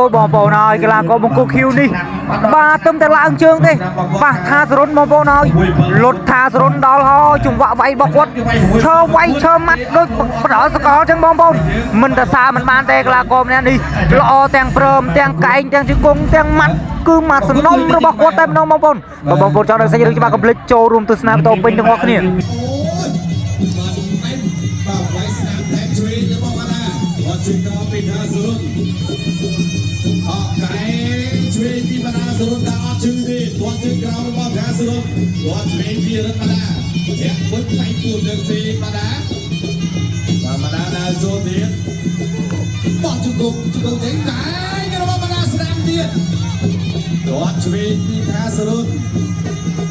យបងប្អូនហើយកីឡាករបង្គោលខៀវនេះបាទទឹមតែឡើងជើងទេបាទថាសរុនបងប្អូនហើយលុតថាសរុនដល់ហើយចង្វាក់វាយរបស់គាត់ឈើវាយឈើម៉ាត់ដូចបដសកលចឹងបងប្អូនមិនតសាមិនបានទេកីឡាករម្នាក់នេះល្អទាំងព្រមទាំងកែងទាំងជង្គង់ទាំងម៉ាត់គឺម៉ាត់សំណុំរបស់គាត់តែម្ដងបងប្អូនបើបងប្អូនចង់ដឹងសាច់រឿងច្បាស់កុំភ្លេចចូលរួមទស្សនាបន្តពេញទាំងអស់គ្នា អូយបាទឯងបាទវាយស្នាមតែជួយរបស់បាដាគាត់ជួយក្រពីថាសរុនអកកែជួយពីបាដាសរុនតែអត់ជឿទេគាត់ជឿក្រោមរបស់ថាសរុនគាត់ជួយពីរដ្ឋបាដាអ្នកពុតបៃពូនទៅពីបាដាបាទបាដាដើរចូលទៀតបោះជង្គង់ជង្គង់ចេញកែរបស់បាដាស្នាមទៀតគាត់ជួយពីថាសរុន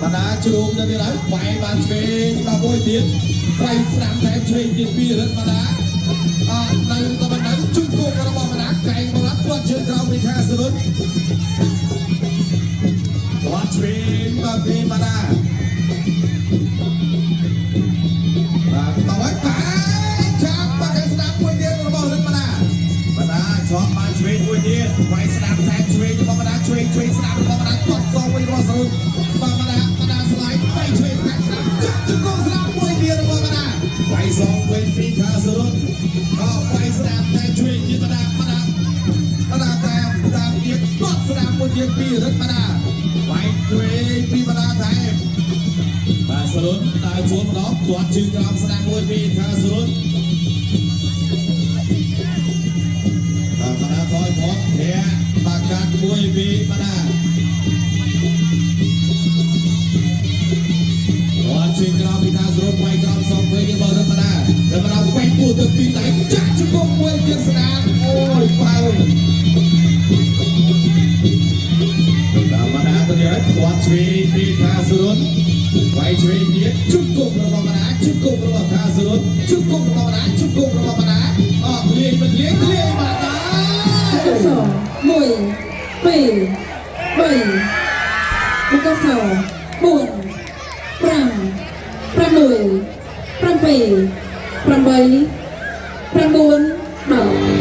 បាដាជ្រុងទៅទៀតហើយវាយបានឆ្វេងដល់មួយទៀតវាយស្ដាំថែមឆ្វេងទៀតពីរិទ្ធបាដាអត់នៅក៏មិននៅជុំគោករបស់បាដាកែងបរត់គាត់ជើងក្រោមពីថាសរុនគាត់ឆ្វេងបាទពីបាដាបាទតើហើយកែងចាប់បាក់ស្ដាំមួយទៀតរបស់រិទ្ធបាដាបាដាជាប់បានឆ្វេងមួយទៀតវាយស្ដាំថែមឆ្វេងរបស់បាដាឆ្វេងឆ្វេងស្ដាំរបស់បាដាទាត់សងវិញរបស់សរុនបាទបាដាបាដាស្លាយវាយឆ្វេងថែមស្ដាំចាប់ជង្គង់ស្ដាំមួយទៀតរបស់បាដាវាយសងវិញពីថាសរុនអវាយស្ដាំថែមឆ្វេងទៀតបាដាបាដាបាដាតាមតាមទៀតទាត់ស្ដាំមួយទៀតពីរិទ្ធបាដាវាយឆ្វេងពីបាដាថែមបាទសរុនដើរជួលម្ដងទាត់ជើងក្រោមស្ដាំមួយពីថាសរុន បាទបាដាថយផតធាបាកាត់មួយពីបាដាគាត់ជើងក្រោមពីតាស្រុតវាយក្រោមសងវិញរបស់រដ្ឋបាដារដ្ឋបាដាវាយពូទៅពីដៃចាក់ជង្គង់មួយទៀតស្ដាមអូយប៉ៅបាទបាដាទៅទៀតគាត់ឆ្វេងពីតាស្រុតវាយឆ្វេងទៀតជង្គង់របស់បាដាជង្គង់របស់តាស្រុតជង្គង់របស់បាដាជង្គង់របស់បាដាអត់លាយមិនលាយលាយបាដា បង្គោលស1 2 3បង្គោលស4 5 6 7 8 9 10